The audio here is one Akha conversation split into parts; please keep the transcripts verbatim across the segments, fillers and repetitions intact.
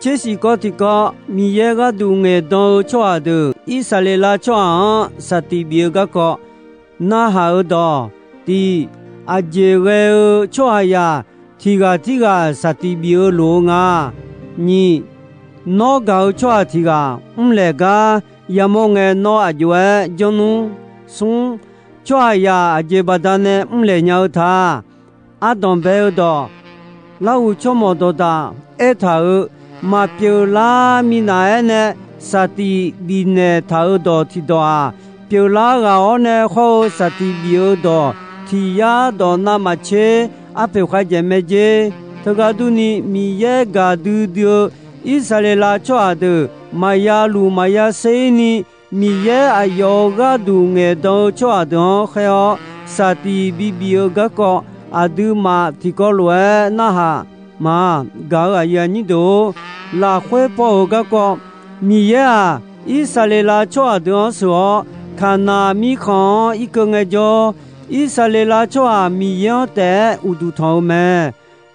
Tser siq kawv tiqkawv, Miqyaer gharduq ngaeqdan-eu tsawrhaq deuq Irsaqleqlav tsawrhaq-anr saqtiq bif-eu garkawv narhaq-eu dawq, tiq, aqjeq ghae-eu tsawrhaqzaq tiq ghaq tirghaq saqtiq bif-eu loq-eu nga. Nyiq, nawr gaq-eu tsawrhaq tiq ghaq mrlaeq gar yamawr ngae, nawr aq jov-aer janr nmr. Smr, tsawrhaqzaq aqjeq baqdanae mrlaeq nya-eu ta. Ardanq bae-eu dawq, larhuq tsawrmawq dawqdaq aertaq-euq maqpyeuf lar minav-aer nae saqtiq bifnaeq taq-euq dawq tiqdawq-aq, pyeuflar ghaq-awr nae hawr-eu saqtiq bif-eu dawq tiq yar dawq navmaqtser arpoeq khav jaeq mae jer. Teugar durni, Miqyaer gaqdui dui-eu Irsaqleqlav tsawrhaq deuq maqya luf maqya ser-ir ni, Miqyaer aqyawf-euq gharduq ngaeqdan-eu tsawrhaq deuq-anr khaer-awr, saqtiq bibif-eu garkawv aqduimaf tiqkawv lof-aer narhaq ma. Gaq-euq aqyuif aqnyir deuq-or, lafkhoer paw-euq garkawv, Miqyaer-aq, Irsaqleqlav tsawrhaq deuq-anr sheuq-awr, Kaqnaq mirkhanq-anr irkeuv ngaejawr, Irsaqleqlav tsawrhaq Miqyaer-anr taef-aer uqduq tanq-eu mae.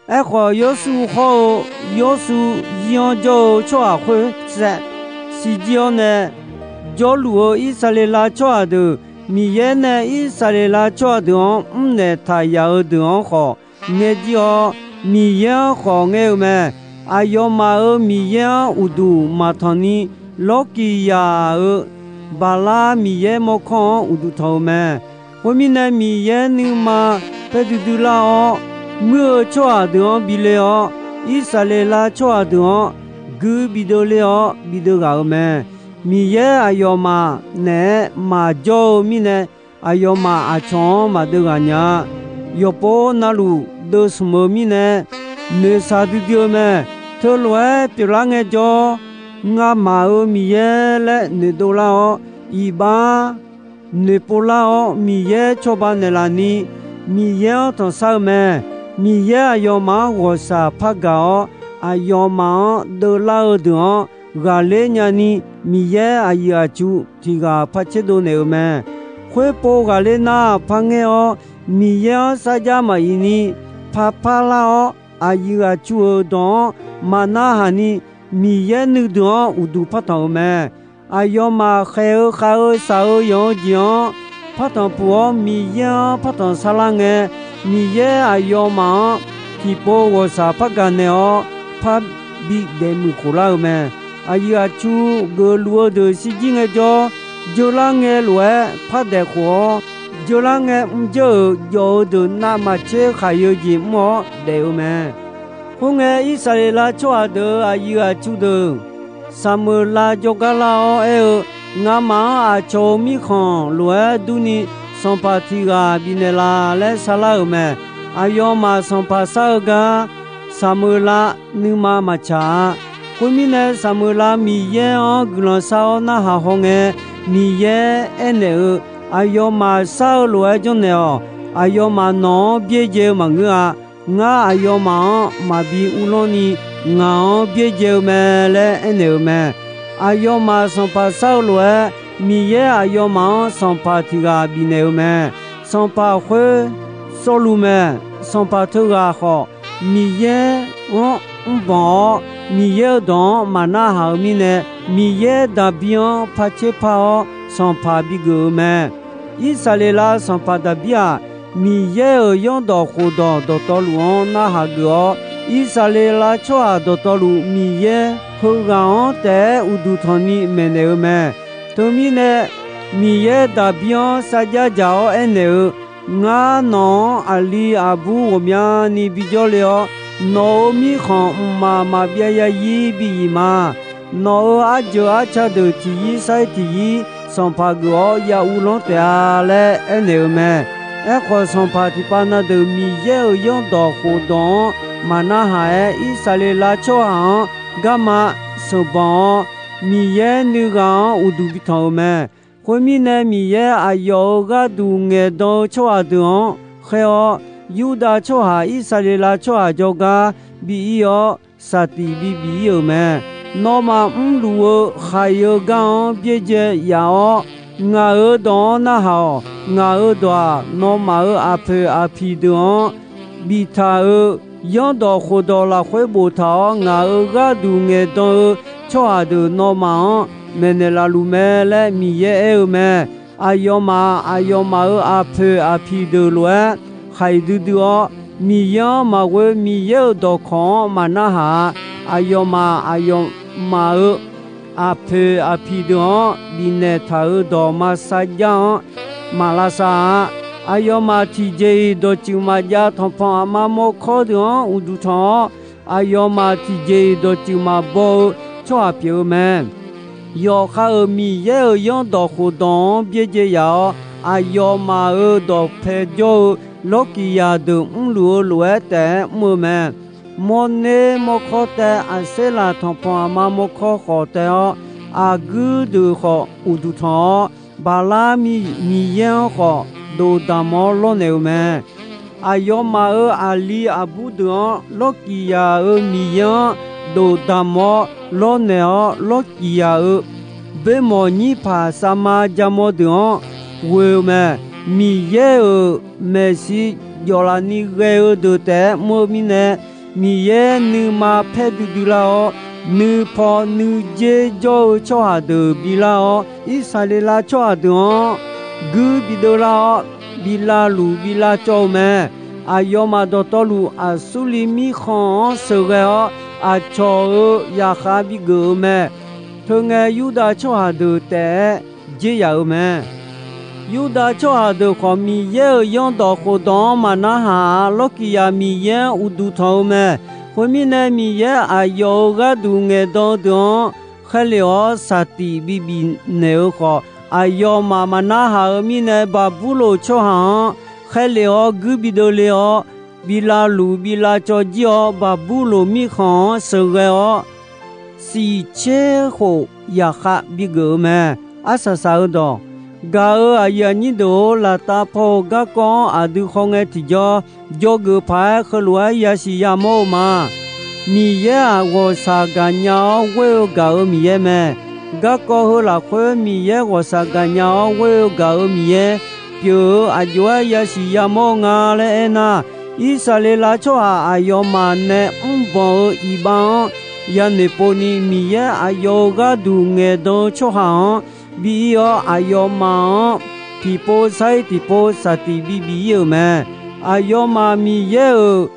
Aerkhawf, Yawrshuv hawr-eu Yawrshuv zir-anr jawr-eu tsawrhaq khoersaev shirjir-awr nae, jawrluf-eu Irsaqleqlav tsawrhaq deuq Miqyaer nae Irsaqleqlav tsawrhaq deuq-anr mrnaeq taq yaf-eu deuq-anr khawf ngaejir-awr, Miqyaer-anr khawf ngaer-eu mae. Aqyawfmaf-euq Miqyaer-anr uqduq maqtanq ni, lawrkiq yaq-euq Baqlar miqyaer mawrkawr-anr uqduq tanq-eu mae. Khoermirnae, Miqyaer nuima paerdui dui lar-awr, muir-eu tsawrhaq deuq-anr bi le-awr, Irsaqleqlav tsawrhaq deuq-anr gui bideuv le-awr bideuv ghaq-euq mae. Miqyaer aqyawfmaf naeq-aer maqjawr-eu mirnae, aqyawfmaf aqcawq-anr maqdeuv ghaq nya-a. Yawqpov navluf deuvsmq-eu mirnae, noeqshaq duidui-eu mae. Teulof-aer pyeuflar ngaejawr, ngamaf-euq Miqyaer laer noeqdov lar-awr, iqbax noeqpov lar-awr, Miqyaer cawba naeqlaf ni, Miqyaer-anr tanqsar-eu mae. Miqyaer aqyawfmaf-anr ghawqshaq par gaq-awr, aqyawfmaf-anr deuvlar-eu deuq-anr ghaqler nyani, Miqyaer aqyuif aqtsu tiq ghaq par tserdov naeq-euq mae. Khoerpov ghaqler nar par ngaer-awr, Miqyaer-anr sarjax maqif ni, par parlar-awr, aqyuif aqtsu-euq dawq-anr maqnarhaq ni, Miqyaer nuideuq-anr uqduq partanq-euq mae. Aqyawfmaf khaeq-eu khav-eu shaq-eu yanq-eu jeq-anr partanq puq-awr, Miqyaer-anr partanq sarlar ngae, Miqyaer aqyawfmaf-anr tiqpov ghawqshaq par gaq naeq-awr, parbi daef muiq khof lar-euq mae. Aqyuif aqtsu geufluf-eu deuq shirjir ngaejawr, jeular ngae lof-aer par daef khof-awr, jeular ngae mrjeur-euq jawf-eu deuq navmaqtser khaq-eu jeq mr-awr daef-eu mae. Khoerngae, Irsaqleqlav tsawrhaq deuq-euq aqyuif aqtsu deuq Saqmeuqlav jawrgar lar-awr aer-eu, Ngamaf-anr aqcawq-euq mirkhanq lof-aer durni sanqpaq tiq ghaq bifnaeq laf laer sharlar-euq mae. Aqyawfmaf sanqpaq shar-eu gar Saqmeuqlav nuima maqtsaq-a. Khoermirnae, Saqmeuqlav Miqyaer-anr guiqlanq shar-awr narhaq hawngae, Miqyaer aernaeq-eu, Aqyawfmaf shar-eu lof-aer janrnaeq-awq. Aqyawfmaf nawq-anr byaerdzae-eu maqngeur-a. Ngar aqyawfmaf-anr maqbi uvlanr ni, ngaq-anr byaerdzae-eu mae laer aernaeq-euq mae. Aqyawfmaf sanqpaq shar-eu lof-aer, Miqyaer aqyawfmaf-anr sanqpaq tiq ghaq bifnaeq-eu mae. Sanqpaq khoer Sawrluv mae. Sanqpaq teughaq khawf, Miqyaer-anr mrbanq-awr, Miqyaer-euq dawq-anr maqnarhaq-eu mirnae, Miqyaer Daqbir-anr par tserpar-awr, sanqpaq bigeuf-eu mae. Irsaqleqlav sanqpaq Daqbir-aq, Miqyaer-euq zanrdawq khofdawq dawqtawvluf-anr narhaq geuf-awr, Irsaqleqlav tsawrhaq dawqtawvluf Miqyaer heughaq-anr taef-aer uqduq tanq ni maeqnaeq-eu mae. Teumirnae, Miqyaer Daqbir-anr sarjax dzaq-awr aernaeq-eu, Ngar nawq-anr aqli aqbur ghawqmyani bijawr le-awr, nawq-euq mirkhanq mqmaq maqbyav ya ir bi yif ma. Nawq-euq arjeuq arca deuq tiq yir sar-ir tiq yir sanqpaq geuf-awr ya uvlanr taef-a laer aernaeq-eu mae. Aerkhawf, sanqpaq tiqpav na deuq Miqyaer-euq zanrdawq khofdawq-anr maqnarhaq-aer, Irsaqleqlav tsawrhaq-anr garma sheuqbanq-awr, Miqyaer nuighaq-anr uqduq bitanq-euq mae. Khoermirnae, Miqyaer aqyawf-euq gharduq ngaeqdan-eu tsawrhaq deuq-anr khaer-awr, Yurdav tsawrhaq Irsaqleqlav tsawrhaq jawrgar bi ir-awr, saqtiq bibif ir-euq mae. Nawmaf mrluf-eu khaq-eu gar-anr byaerdzae yaf-awr, ngaq-euq dawq-anr narhaq-awq. Ngaq-euq dawq-aq, nawmaf-euq aqpoeq aqpiq deuq-anr biftaq-euq Yanrdawq khofdawq lafkhoer boftaq-awr, ngaq-euq gharduq ngaeqdan-eu tsawrhaq deuq nawmaf-anr maeqnaeq laf luf mae laer Miqyaer aer-eu mae. Aqyawfmaf aqyawfmaf-euq aqpoeq aqpiq deuq lof-aer khaiq duidui-awr, Miqyaer-anr maqghoe Miqyaer-euq dawqkawq-anr maqnarhaq-a. Aqyawfmaf aqyawfmaf-euq aqpoeq aqpiq deuq-anr bifnaeq taq-euq dawq maqsar jar-anr maqlavsav-a. Aqyawfmaf tiqjeq-iq dawqtsuif maqjav tanqpanq aqma mawrkawr deuq-anr uqduq tanq-awr, aqyawfmaf tiqjeq-iq dawqtsuif maqbaw-eu tsawrhaq pyeuf-eu mae. Yawqha-euq Miqyaer-euq yanrdawq khofdawq-anr byaerdzae yaf-awr, aqyawfmaf-euq dawqpae jawr-eu lawrkiq yaq deuq mrluf-eu lof-aer taef-aer mr-eu mae. Mawrner mawrkawr taev, Aqserlaf tanqpanq aqma mawrkawr khawf taev-awr, aqguir deuq khawf uqduq tanq-awr, Baqlar Miqyaer-anr khawf dofdamq-awr lawrnaeq-eu mae. Aqyawfmaf-euq aqli aqbur deuq-anr lawrkiq yaq-euq Miqyaer-anr dofdamq-awr lawrnaeq-awr, lawrkiq yaq-euq boermawq nyirpaq saqma jaqmawr deuq-anr ghoe-eu mae. Miqyaer-euq maeqshi jawf laf ni ghae-eu deuq taef-aer mr-eu mirnae, Miqyaer nuima paer duidui lar-awr, nuipaw nuidzer jawr-eu tsawrhaq deuq bilar-awr, Irsaqleqlav tsawrhaq deuq-anr guir bideuv lar-awr, bi lavluf bi lavcawv-eu mae. Aqyawfmaf dawqtawvluf Aqsurliv mirkhanq-anr sheuqghae-awr, aqcawq-euq zaqkhav bigeuf-eu mae. Teungae Yurdav tsawrhaq deuq taef-aer dzer yaf-euq mae. Yurdav tsawrhaq deuq khawf, Miqyaer-euq yanrdawq khofdawq-anr maqnarhaq-a. Lawrkiq yaq Miqyaer-anr uqduq tanq-eu mae. Khoermirnae, Miqyaer aqyawf-euq gharduq ngaeqdan-eu deuq-anr khaerlef-awr saqtiq bibif naeq-eu khawf, aqyawfmaf maqnarhaq-eu mirnae, Baqburloq tsawrhaq-anr khaerlef-awr guir bideuv le-awr, bi lavluf bi lavcawv jir-awr, Baqburloq mirkhanq-anr sheuqghae-awr, siq tser khof zaqkhav bigeuf-eu mae. Arsaq saq-eu dawq, gaq-euq aqyuif aqnyir deuq-or, laftav paw-eu garkawv-anr aqdui khawngae tiqjawr, dzawgeuf paq-aer heulof-aer yasiq yamawr-eu ma. Miqyaer-aq, ghawqshaq gaqnya-awr ghoer-eu gaq-euq Miqyaer mae. Garkawv heu lafkhoer Miqyaer ghawqshaq gaqnya-awr ghoer-eu gaq-euq Miqyaer pyeuf-eu aqjox-aer yasiq yamawr-eu nga laer aernar, Irsaqleqlav tsawrhaq aqyawfmaf nae mrbanq-eu iqbax-anr yanoeq pov ni, Miqyaer aqyawf-euq gharduq ngaeqdan-eu tsawrhaq-anr bi ir-awr, aqyawfmaf-anr tiqpov sar-ir tiqpov saqtiq bibif ir-euq mae. Aqyawfmaf Miqyaer-euq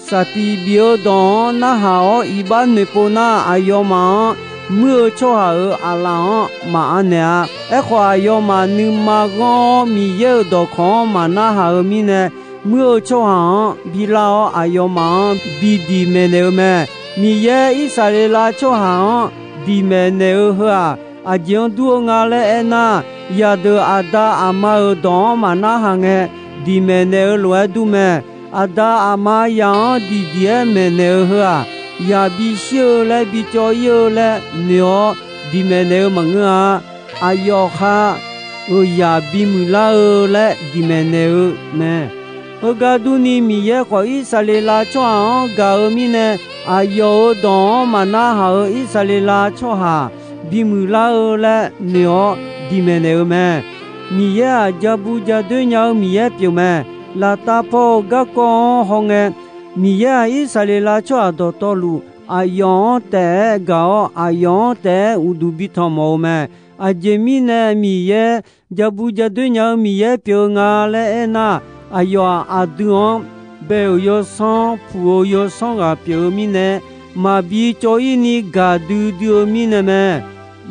saqtiq bif-eu dawq-anr narhaq-awr iqbax noeqpov nar, aqyawfmaf-anr muir-eu tsawrhaq-euq aqlaf-anr maqanaeq-a. Aerkhawf, aqyawfmaf nuima ghanr-awr Miqyaer-euq dawqkawq-anr maqnarhaq-eu mirnae, muir-eu tsawrhaq-anr bilar-awr, aqyawfmaf-anr bi diq maeqnaeq-eu mae. Miqyaer Irsaqleqlav tsawrhaq-anr diq maeqnaeq-eu heu-aq, aqjeq-anr dur-eu nga laer aernar, yaqdeuq aqda aqma-euq dawq-anr maqnarhaq ngae, diq maeqnaeq-eu lof-aer dur mae. Aqda aqma yaq-anr diqdiq-aer maeqnaeq-eu heu-aq, yaq bishir-eu laer bicawv ir-eu laer noeq-awr diq maeqnaeq-eu maqngeur-a. Aqyawf khar-euq yaq bimuiq lar-eu laer diq maeqnaeq-eu mae. Heugar durni, Miqyaer khawf Irsaqleqlav tsawrhaq-anr gaq-eu mirnae, aqyawf-euq dawq-anr maqnarhaq-euq Irsaqleqlav tsawrhaq bimuiq lar-eu laer noeq-awr diq maeqnaeq-eu mae. Miqyaer-aq, jabur jadoer nya-eu Miqyaer pyeuf mae. Laftav paw-eu garkawv-anr hawngae, Miqyaer-aq, Irsaqleqlav tsawrhaq dawqtawvluf aqyawf-anr taef-aer gaq-awr, aqyawf-anr taef-aer uqduq bi tanq mawf-eu mae. Aqjeq mirnae Miqyaer jabur jadoer nya-eu Miqyaer pyeuf-eu nga laer aernar, aqyawf-aq, aqdui-anr bae-euq yawsanr puq-eu yawsanr ghaq pyeuf-eu mirnae, maqbi cawv ir ni gaqdui dui-eu mirnae mae.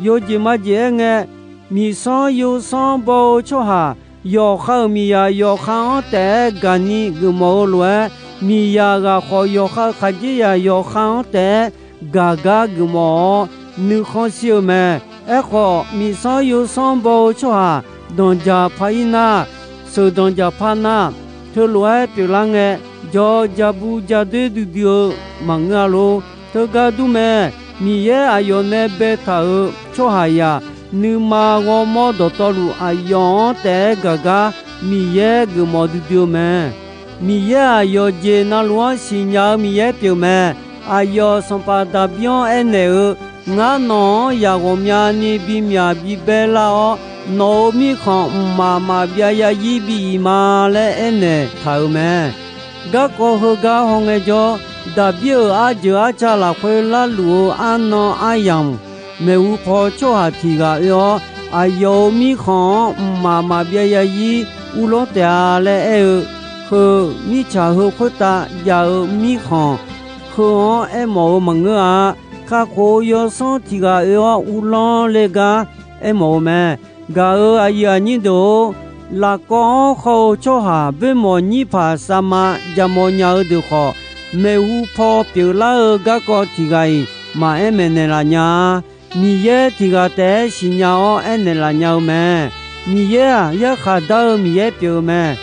Yawjeq majeq aerngae, miqsanr yawsanr baw-eu tsawrhaq yawqha-euq miqyaq yawqha-anr taef-aer gaqni geufmawf-eu lof-aer, miqyaq ghaq khawf yawqha-euq khaqdzerzaq yawqha-anr taef-aer gaq gar geufmawf-awr nuikhanr shir-eu mae. Aerkhawf, miqsanr yawsanr baw-eu tsawrhaq danqdzaq par ir nar, sheuqdanq dzaq par nar, teulof-aer pyeuflar ngae, jawr jabur jadoer duidui-eu maqngeur-a lor. Teugar dur mae. Miqyaer aqyawf nae baetaq-euq tsawrhaqzaq nuima ghawrmawr dawqtawvluf aqyawf-anr taef-aer gaq gar Miqyaer geufmawf duidui-eu mae. Miqyaer-aq, yawqjeq navluf-anr siqnya-eu Miqyaer pyeuf mae. Aqyawf Sanqpaq Daqbir-anr aernaeq-eu, Ngar nawq-anr yaq ghawqmyani bimyaq bibaer lar-awr, nawq-euq mirkhanq mqmaq maqbyav yaryir bi iq ma laer aernaeq taq-euq mae. Garkawv heugar hawngae jawr, Daqbir-euq arjeuq arca lafkhoer larluf-eu arnan aryamq, maeqhu paw tsawrhaq tiq ghaq oe-awr, aqyawf-euq mirkhanq-anr mqmaq maqbyav zarzir uvlanr taef-a laer aer-eu, heu, mirtsaq heu khoertav jav-eu mirkhanq, heu-anr aermawf-eu maqngeur-a. Kakhof-eu yawsanr tiq ghaq oe-awr uvlanr le gar aermawf-eu mae. Gaq-euq aqyuif aqnyir deuq-or, lafkawv-anr khawr-eu tsawrhaq boermawq nyir paq savma jaqmawf nya-eu deuq khawf, maeqhu paw pyeuflar-eu garkawv tiq ghaq-iq maqaer maeqnaeq laf nya-a. Miqyaer tiq ghaq taef-aer siqnya-awr aernaeq laf nya-eu mae. Miqyaer-aq, yarkhaq dar-eu Miqyaer pyeuf-eu mae.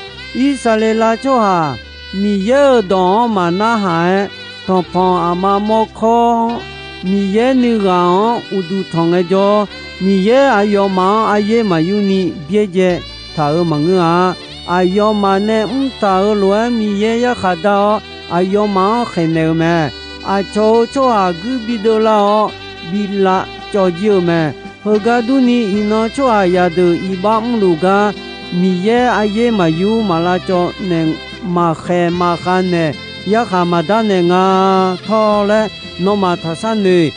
Irsaqleqlav tsawrhaq Miqyaer-euq dawq-anr maqnarhaq-aer, tanqpanq aqma mawrkawr-anr, Miqyaer nuighaq-anr uqduq tanq ngaejawr, Miqyaer aqyawfmaf-anr aryaer maqyur ni byaerdzae taq-euq maqngeur-a. Aqyawfmaf nae mrtaq-euq lof-aer Miqyaer yarkhaq dar-awr, aqyawfmaf-anr khaeqnaeq-eu mae. Aqcawq-euq tsawrhaq guir bideuv lar-awr, bi lavcawv jir-eu mae. Heugar durni, iqnan tsawrhaqzaq deuq iqbax mrluf gar Miqyaer aryaer maqyur maq lavcawv naeq, maqkhaeq maqkhav naeq, yarkhaq maqdar naeq nga tawr laer, nawmaf taqshar noeq.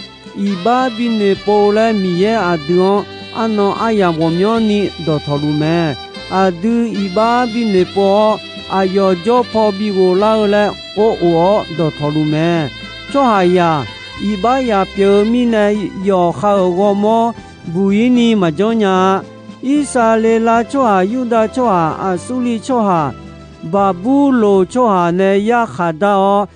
Iqbax binoeq pov laer Miqyaer aqdui-anr arnan aryamq ghawqmyanrni dawqtawq luf mae. Aqdui iqbax binoeq pov-awr, aqyawf jawr paw bighof lar-eu laer or of-awr dawqtawq luf mae. Tsawrhaqzaq iqbax yaf pyeuf-eu mirnae, yawqha-euq ghawrmawr buq-ir ni maqjanr nya-a. Irsaqleqlav tsawrhaq, Yurdav tsawrhaq, Aqsurliv tsawrhaq, Baqburloq tsawrhaq nae yarkhaq dar-awr,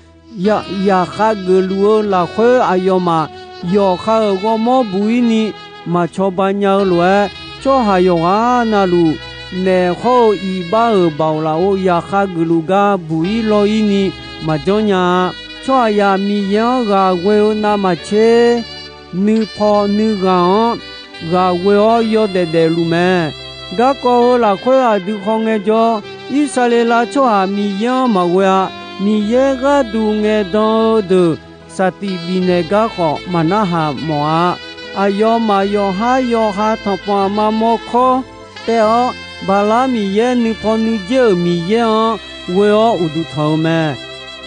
yaqkhav geufluf-eu lafkhoer aqyawfmaf yawqha-euq ghawrmawr buq-ir ni maqcawba nya-eu lof-aer, tsawrhaq yawqghaq navluf naef hawr-eu iqbax-euq baoq lafov yaqkhav geufluf gar buq-ir lawr-ir ni maqjanr nya-a. Tsawrhaqzaq Miqyaer-anr ghaq ghoe-eu navmaqtser, nuipaw nuighaq-anr ghaq ghoe-awr yawdaef daefluf mae. Garkawv heu lafkhoer aqdui khawf ngaejawr, Irsaqleqlav tsawrhaq Miqyaer-anr maqghoe-a. Miqyaer gharduq ngaeqdan-eu deuq saqtiq bifnaeq gar khawf maqnarhaq mawf-a. Aqyawfmaf yawqhar yawqha tanqpanq aqma mawrkawr taev-awr, Baqlar miqyaer nuipaw nuidzer-euq Miqyaer-anr ghoe-awr uqduq tanq-eu mae.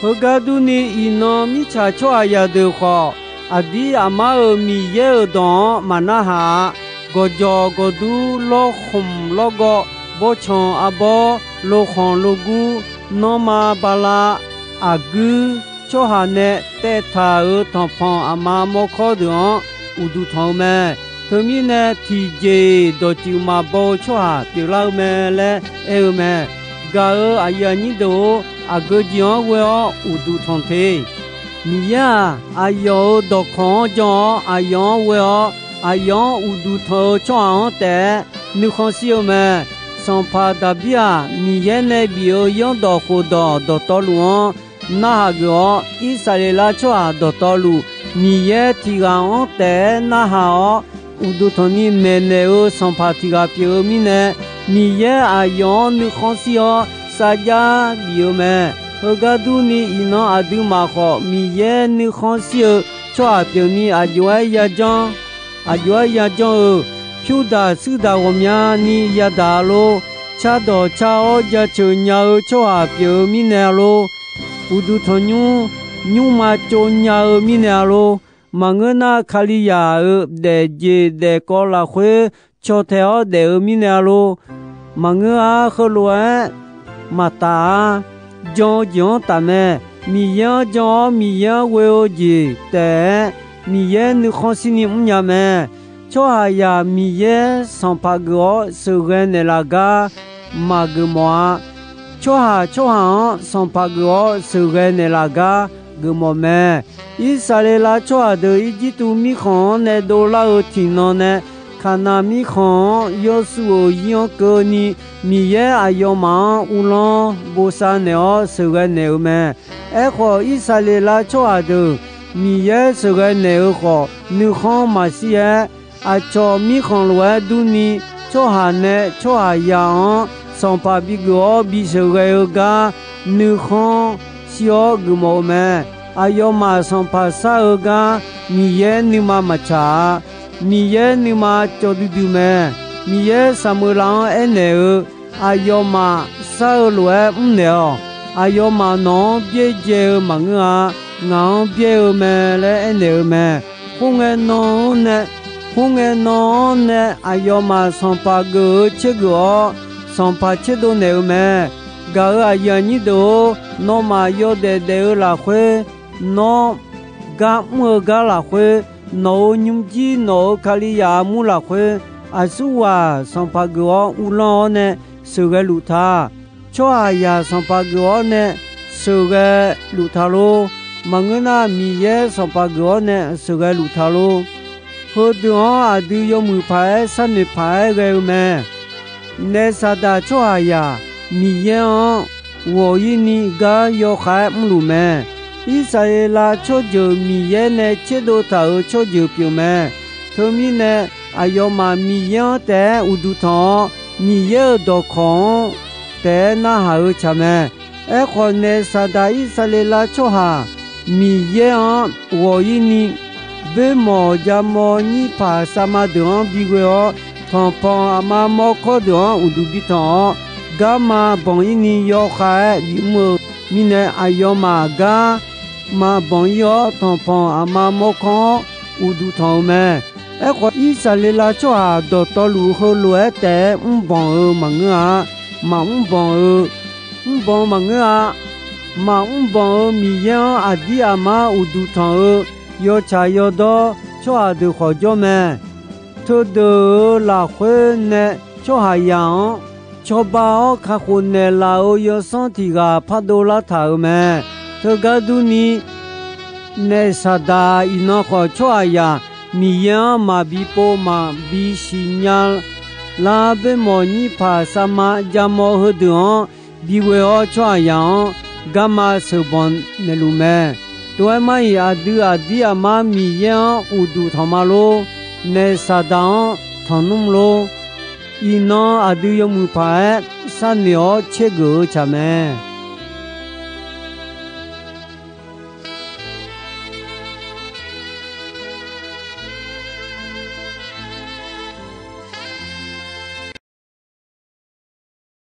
Heugar durni, iqnan mirtsaq tsawrhaqzaq deuq khawf, aqdir aqmar-euq Miqyaer-euq dawq-anr maqnarhaq-a. Gawqjawq gawqdur, lawrkhmq lawrgawv, bawrtsanq arbawr, lokhanq logur, nanrma bala, aqguir, tsawrhaq nae taev taq-euq tanqpanq aqma mawrkawr deuq-anr uqduq tanq-eu mae. Teumirnae, tiqjeq-iq dawqtsuif maqbaw-eu tsawrhaq pyeuflar-eu mae laer aer-eu mae. Gaq-euq aqyuif aqnyir deuq-or, aqgeu jeq-anr ghoe-awr uqduq tanq te. Miqyaer-aq, aqyawf-euq dawqkawq-anr jan-awr, aqyawf-anr ghoe-awr, aqyawf-anr uqduq tanq-eu tsawrhaq-anr taef-aer nuikhanr shir-eu mae. Sanqpaq Daqbir-aq, Miqyaer nae bif-euq Zanrdawq khofdawq dawqtawvluf-anr narhaq geuf-awr, Irsaqleqlav tsawrhaq dawqtawvluf, Miqyaer tiq ghaq-anr taef-aer narhaq-awr, uqduq tanqni maeqnaeq-eu sanqpaq tiq ghaq pyeuf-eu mirnae, Miqyaer aqyawf-anr nuikhanr shir-awr, sarjax bif-eu mae. Heugar durni, iqnan aqduimaf khawf, Miqyaer nuikhanr shir-eu tsawrhaq pyeufni aqjox-aer yajanr, aqjox-aer yajanr-eu, pyurdaq shuirdaq ghawqmyani yadaq-a lor. Cardawq car-awr jaceuq nya-eu tsawrhaq pyeuf-eu mirnae-a lor. Uqduq tanqnymr nymrma tsov nya-eu mirnae-a lor. Maqngeur nar, Kalizaq-euq daefjeq daefkawv lafkhoer caw tae-awr daef-eu mirnae-a lor. Maqngeur-ar, heulof-aer maqtaf-ar. Jan-eu jeq-anr taf mae. Miqyaer-anr jan-awr Miqyaer-anr ghoe-eu jeq taef-aer, Miqyaer nuikhanr shirni mrnya mae. Tsawrhaqzaq Miqyaer sanqpaq geuf-awr sheuqghae naeqlaf gar maqgeuf mawf-a. Tsawrhaq tsawrhaq-anr sanqpaq geuf-awr sheuqghae naeqlaf gar geufmawf mae. Irsaqleqlav tsawrhaq deuq Irjirtuv mirkhanq-anr nae dovlar-eu tiqnan nae, Kaqnaq mirkhanq-anr yawshuif-euq zir-anr keuvni, Miqyaer aqyawfmaf-anr uvlanr bosav naeq-awr sheuqghae naeq-eu mae. Aerkhawf, Irsaqleqlav tsawrhaq deuq Miqyaer sheuqghae naeq-eu khawf, nuikhanr maqshir-aer, aqcawq mirkhanq lof-aer durni, tsawrhaq nae tsawrhaqzaq-anr sanqpaq bigeuf-awr bisheuqghae-eu gar nuikhanr shir-awr geufmawf-eu mae. Aqyawfmaf sanqpaq shar-eu gar Miqyaer nuima maqtsaq-a. Miqyaer nuima cawv duidui mae. Miqyaer Saqmeuqlav-anr aernaeq-eu, aqyawfmaf shar-eu lof-aer mrnaeq-awq. Aqyawfmaf nawq-anr byaerdzae-eu maqngeur-a. ngaq-anr byaer-eu mae laer aernaeq-eu mae. Khoerngae nan-anr nae, khoerngae nan-anr nae aqyawfmaf sanqpaq geuf-eu tsergeuf-awr, sanqpaq tserdov naeq-eu mae. Gaq-euq aqyuif aqnyir deuq-or, nawmaf yawdaef daef-eu lafkhoer, nawr gar mr-eu gar lafkhoer, nawq-euq nymrjir nawq-euq Kalizaq armur lafkhoer, aqsurghaq sanqpaq geuf-awr uvlanr-awr nae sheuqghae luf ta. Tsawrhaqzaq sanqpaq geuf-awr nae sheuqghae luf ta lor. Maqngeur nar, Miqyaer sanqpaq geuf-awr nae sheuqghae luf ta lor. Heudeuq-anr aqdui yawmuiq paq-aer sharnoeq paq-aer ghae-eu mae. Naef Saqdaq tsawrhaqzaq Miqyaer-anr ghawq-ir ni gar yawkhav-aer mrluf mae. Irsaqleqlav tsawrjeuq Miqyaer nae tserdov taq-euq tsawrjeuq pyeuf mae. Teumirnae, aqyawfmaf Miqyaer-anr taef-aer uqduq tanq-awr, Miqyaer-euq dawqkawq-anr taef-aer narhaq-eu tsaq mae. Aerkhawf, naef Saqdaq Irsaqleqlav tsawrhaq Miqyaer-anr ghawq-ir ni, boermawq jaqmawr nyirpaq savma deuq-anr bighoe-awr, tanqpanq aqma mawrkawr deuq-anr uqduq bitanq-awr, garma banq-ir ni yawkhav-aer bimr-eu mirnae, aqyawfmaf garma banq-ir-awr, tanqpanq aqma mawrkawr-anr uqduq tanq-eu mae. Aerkhawf, Irsaqleqlav tsawrhaq dawqtawvluf heulof-aer taef-aer mrbanq-eu maqngeur-a. Maqmr banq-eu, mrbanq-eu maqngeur-a. Maqmr banq-eu Miqyaer-anr aqdir aqmar uqduq tanq-eu yawtsaq yawdawr tsawrhaq deuq khawf jawr mae. Teudeuq-euq lafkhoer nae tsawrhaqzaq-anr cawba-awr kakhof naeqlaf-euq yawsanr tiq ghaq pardov lartaq-euq mae. Teugar durni, naef Saqdaq iqnan khawf tsawrhaqzaq Miqyaer-anr maqbi pov maqbi siqnya lar, boermawq nyirpaq savma jaqmawr heudeuq-anr bighoe-awr tsawrhaqzaq-anr garma sheuqbanq naeqluf mae. Tov-aer mar-iq, aqdui aqdir aqmar Miqyaer-anr uqduq tanq ma lor. Naef Saqdaq-anr tanqnmr lor. Iqnan aqdui yawmuiq paq-aer sharnoeq-awr tsergeuf-eu tsaq mae.